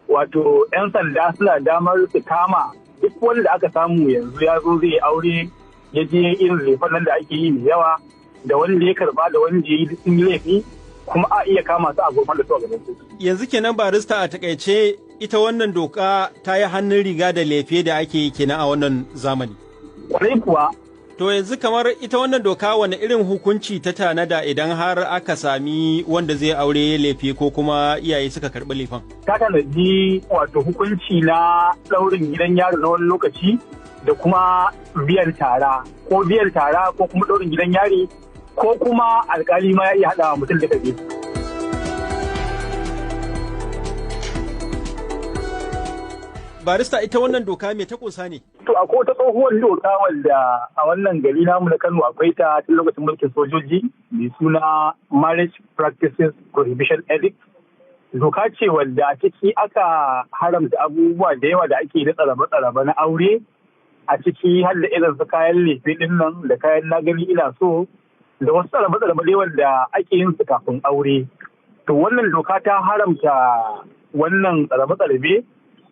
Wato 'yan sanda suna damar su kama duk wanda aka samu yanzu ya zo zai aure ya je irin lefen nan da ake yi mai yawa, da wanda ya karba da wanda ya yi sun yi laifi, kuma a iya kama su a gurfan da su a gaban kotu. Yanzu kenan, barista, a takaice ita wannan doka ta yi hannun riga da lefe da ake yi kenan a wannan zamani. Kwarai kuwa. To yanzu kamar ita wannan doka, wani irin hukunci ta tanada idan har aka sami wanda zai aure lefe ko kuma iyaye suka karɓi lefen? Ta tanadi wato hukunci na ɗaurin gidan yaro na wani lokaci da kuma biyan tara, ko biyan tara ko kuma ɗaurin gidan yari, ko kuma alkali ma ya iya haɗa mutum da biyu. Barista, ita wannan doka me ta kusa ne? To akwai wata tsohuwar doka wanda a wannan gari namu na Kano akwai ta tun lokacin mulkin sojoji, mai suna Marriage Practices Prohibition Edict. Doka ce wadda a ciki aka haramta abubuwa da yawa da ake na tsarabe-tsarabe na aure, a ciki har da irin su kayan lefe din nan da kayan na gani ina so da wasu tsarabe-tsarabe dai wanda ake yin su kafin aure. To wannan doka ta haramta wannan tsarabe-tsarabe,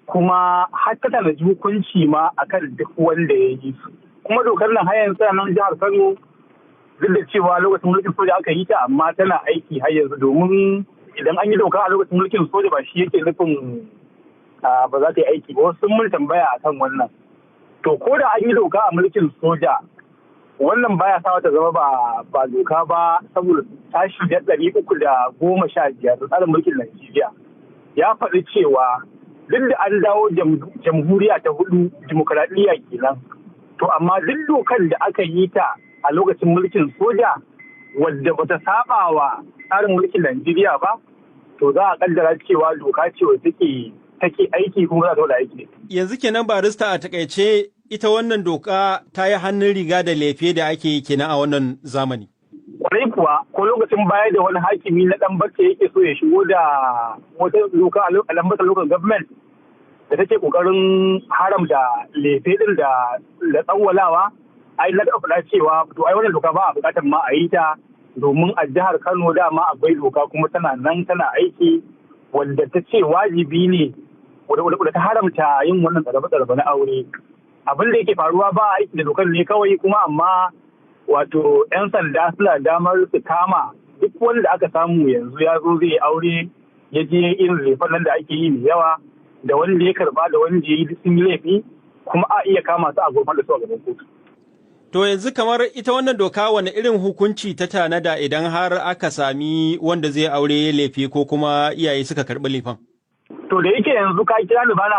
kuma har ta tanaji hukunci ma akan duk wanda ya yi su. Kuma dokar nan har yanzu nan jihar Kano, duk da cewa lokacin mulkin soja aka yi ta, amma tana aiki har yanzu, domin idan an yi doka a lokacin mulkin soja ba shi yake nufin ba za ta yi aiki ba. Wasu sun mun tambaya akan wannan. To ko da an yi doka a mulkin soja, wannan baya sa ta zama ba doka ba, saboda tashi da 315 tsarin mulkin Najeriya ya faɗi cewa duk da an dawo jamhuriya ta hudu, dimokuraɗiyya kenan, to amma duk dokar da aka yi ta a lokacin mulkin soja wadda bata saba wa tsarin mulkin Najeriya ba, to za a kaddara cewa doka ce wadda take aiki kuma za ta da aiki. Yanzu kenan, barista, a takaice ita wannan doka ta yi hannun riga da lefe da ake yi kenan a wannan zamani. Kwarai kuwa, ko lokacin baya da wani hakimi na dan barce yake so ya shigo da wata doka a Lambata Local Government da take kokarin haramta lefe din da tsawwalawa, ai na taɓa faɗa cewa to ai wannan doka ba a buƙatar ma a yi ta, domin a jihar Kano dama akwai doka kuma tana nan tana aiki wanda ta ce wajibi ne, wadda ta haramta yin wannan tsarabe-tsarabe na aure. Abin da yake faruwa, ba aiki da dokar ne kawai, kuma amma wato 'yan sanda suna damar su kama duk wanda aka samu yanzu ya zo zai aure ya je irin lefen nan da ake yi mai yawa, da wanda ya karba da wanda ya yi sun yi laifi, kuma a iya kama su a gurfan da su a gaban kotu. To yanzu kamar ita wannan doka, wani irin hukunci ta tanada idan har aka sami wanda zai aure lefe ko kuma iyaye suka karɓi lefen? To da yake yanzu ka kira ni bana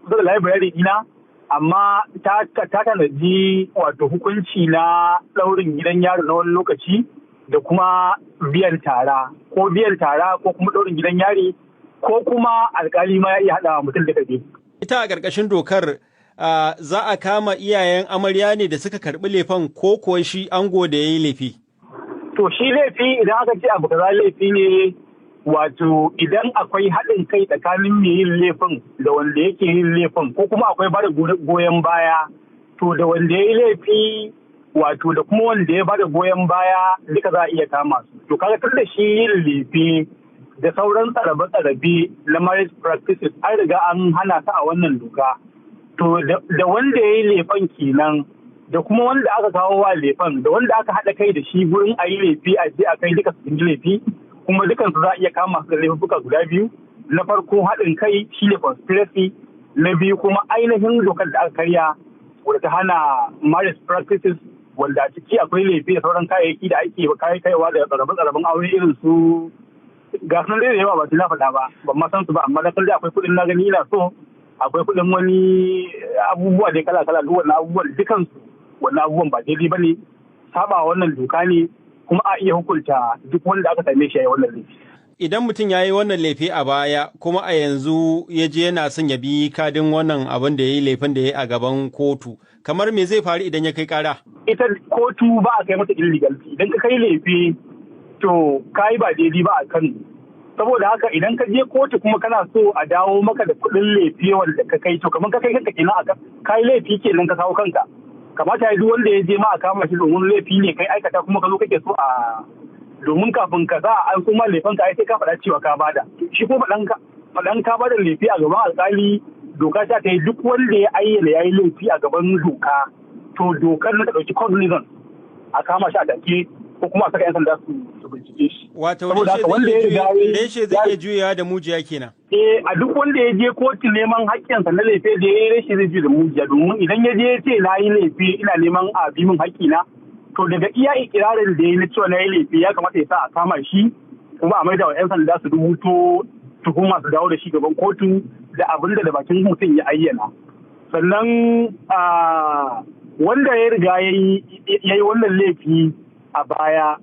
kusa da library ina, amma ta tanaji wato hukunci na ɗaurin gidan yaro na wani lokaci da kuma biyan tara, ko biyan tara ko kuma ɗaurin gidan yari, ko kuma alkali ma ya iya haɗa mutum da biyu. Ita a ƙarƙashin dokar, za a kama iyayen amarya ne da suka karɓi lefen, ko kuwa shi ango da ya yi laifi? To shi laifi, idan aka ce abu kaza laifi ne, wato idan akwai haɗin kai tsakanin mai yin laifin da wanda yake yin laifin, ko kuma akwai bada goyon baya, to da wanda ya yi laifi wato da kuma wanda ya bada goyon baya duka za a iya kama su. To kaga tun da shi yin laifi da sauran tsarabe-tsarabe na marriage practices an riga an hana su a wannan doka, to da wanda ya yi laifin kenan da kuma wanda aka kawo wa laifin da wanda aka haɗa kai da shi gurin a yi laifi a je a kai, duka su yi laifi, kuma dukansu za a iya kama su da laifuka guda biyu: na farko haɗin kai, shine conspiracy; na biyu kuma ainihin dokar da aka karya wadda ta hana marriage practices, wanda a ciki akwai laifi da sauran kayayyaki da ake kaiwa da tsarabe-tsaraben aure, irin su ga sunan da yawa, ba su na faɗa ba, ban ma san su ba, amma na san dai akwai kuɗin na gani ina so, akwai kuɗin wani abubuwa dai kala-kala. Duk wannan abubuwan, dukansu wannan abubuwan ba daidai ba ne, saba wannan doka ne, kuma a iya hukunta duk wanda aka same shi ya yi wannan laifi. Idan mutum ya yi wannan laifi a baya kuma a yanzu ya je yana son ya bi kadin wannan abin da ya yi, laifin da ya yi a gaban kotu, kamar me zai faru idan ya kai kara? Ita kotu ba a kai mata illegal. Idan ka kai laifi, to ka yi ba daidai ba a Kano. Saboda haka idan ka je kotu kuma kana so a dawo maka da kuɗin laifi wanda ka kai, to kamar ka kai kanka kenan, a ka yi laifi kenan ka kawo kanka. Kamata ya duk wanda ya je ma a kama shi, domin laifi ne kai aikata kuma ka zo kake so a, domin kafin ka sa an suma laifin ka ai sai ka faɗa cewa ka bada shi ko faɗan ka Faɗan ka bada laifi a gaban alkali, doka ta yi duk wanda ya ayyana ya yi laifi a gaban doka, to dokar na ta ɗauki cognizant a kama shi a take ko kuma a saka 'yan sanda su bincike shi. Wato reshe zai iya juyawa da mujiya kenan. Eh, a duk wanda ya je kotu neman haƙƙinsa na laifi da ya yi, reshe zai juya da mujiya, domin idan ya je ya ce na yi laifi, ina neman a bi min haƙƙina, to daga iya ikirarin da ya na cewa na yi laifi, ya kamata ya sa a kama shi kuma a maida wa 'yan sanda su rubuto tuhuma, su dawo da shi gaban kotu da abin da bakin mutum ya ayyana. Sannan wanda ya riga ya yi wannan laifi a baya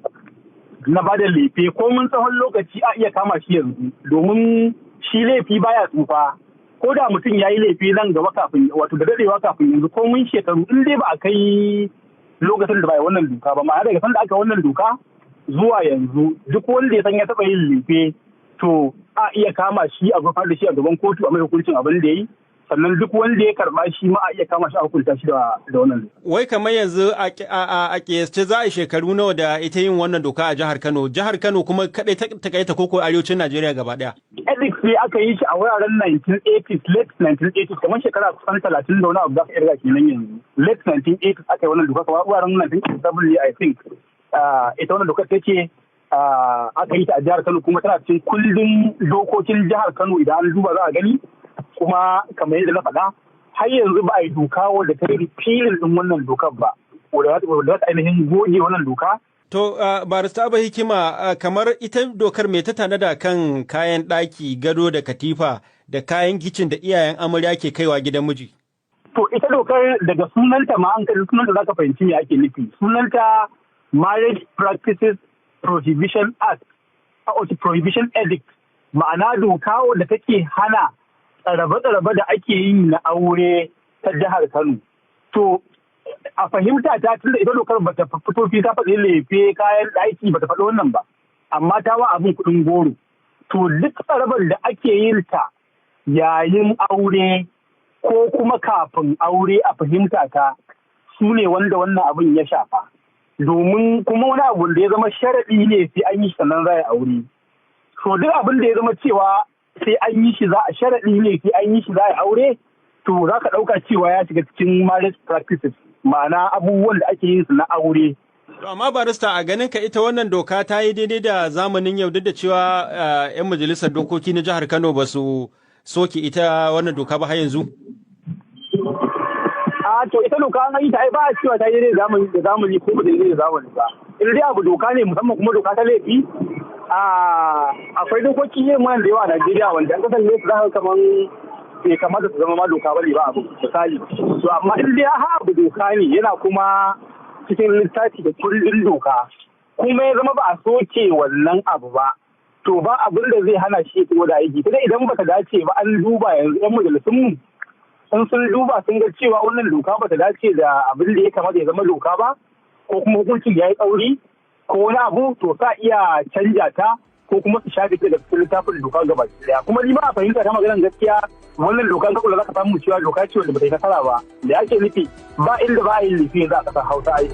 na ba da laifi, ko mun tsawon lokaci, a iya kama shi yanzu, domin shi laifi baya tsufa. Ko da mutum ya yi laifi nan gaba kafin, wato da dadewa kafin yanzu, ko mun shekaru, in dai ba a kai lokacin da ba wannan doka ba, ma'ana daga sanda aka wannan doka zuwa yanzu, duk wanda ya san ya taɓa yin laifi, to a iya kama shi a gurfanar da shi a gaban kotu a mai hukuncin abin da ya yi. Sannan duk wanda ya karba shi ma a iya kama shi a hukunta shi da wannan. Wai kamar yanzu a kiyasce za a shekaru nawa da ita yin wannan doka a jihar Kano? Jihar Kano kuma kadai ta kai ta koko arewacin Najeriya gaba daya? Edict ne aka yi shi a wuraren 1980s, late 1980s, kamar shekara kusan 30 da wani abu za ka irga kenan yanzu. Late 1980s aka yi wannan doka, kamar wuraren 1987 ne, I think. Ita wannan dokar take aka yi ta a jihar Kano, kuma tana cikin kundin dokokin jihar Kano idan an duba za a gani. Kuma kamar yadda na faɗa, har yanzu ba a yi doka wadda ta yi repealing ɗin wannan dokar ba, wadda za ta ainihin goge wannan doka. To, Barista Abba Hikima, kamar ita dokar mai ta tanada kan kayan ɗaki, gado da katifa da kayan kicin da iyayen amarya ke kaiwa gidan miji? To, ita dokar daga sunanta ma, an kai sunanta za ka fahimci me ake nufi. Sunanta Marriage Practices Prohibition Act, or Prohibition Edict, ma'ana doka wadda take hana tsarabe-tsarabe da ake yi na aure ta jihar Kano. To, a fahimta ta, tunda ita dokar bata fito fi ta faɗi lefe, kayan ɗaki, bata faɗi wannan ba, amma ta wa abin kuɗin goro. To, duk tsarabar da ake yin ta yayin aure ko kuma kafin aure, a fahimta ta, su ne wanda wannan abin ya shafa. Domin kuma wani abu da ya zama sharaɗi ne sai an yi sannan za a aure. To, duk abin da ya zama cewa sai an yi shi za a sharaɗi ne sai an yi shi za a aure, to za ka ɗauka cewa ya shiga cikin marriage practices, ma'ana abubuwan da ake yin su na aure. To, amma barista, a ganin ka ita wannan doka ta yi daidai da zamanin yau, duk da cewa 'yan majalisar dokoki na jihar Kano ba su soke ita wannan doka ba har yanzu? A to, ita doka an yi ta ai ba a cewa ta yi daidai da zamani ko ba daidai da zamani ba. In dai abu doka ne, musamman kuma doka ta laifi, akwai dokoki yin wannan da yawa a Najeriya wanda an kasance su za ka kaman bai kamata su zama ma doka bane ba, abu misali. To, amma in dai ha abu doka ne, yana kuma cikin littafi da kundin doka, kuma ya zama ba a soke wannan abu ba, to ba abin da zai hana shi ya da aiki, sai idan bata dace ba an duba yanzu yan majalisun mu in sun duba sun ga cewa wannan doka bata dace da abin da ya kamata ya zama doka ba, ko kuma hukuncin ya yi tsauri ko wani abu, to sa iya canja ta ko kuma su shafe ta daga cikin littafin doka gaba daya. Kuma ni ba a fahimta ta, maganar gaskiya, wannan dokan ka kula, za ka samu cewa doka ce wanda bata yi nasara ba. Da ake nufi, ba inda ba a yi laifi yanzu a ƙasar Hausa ai.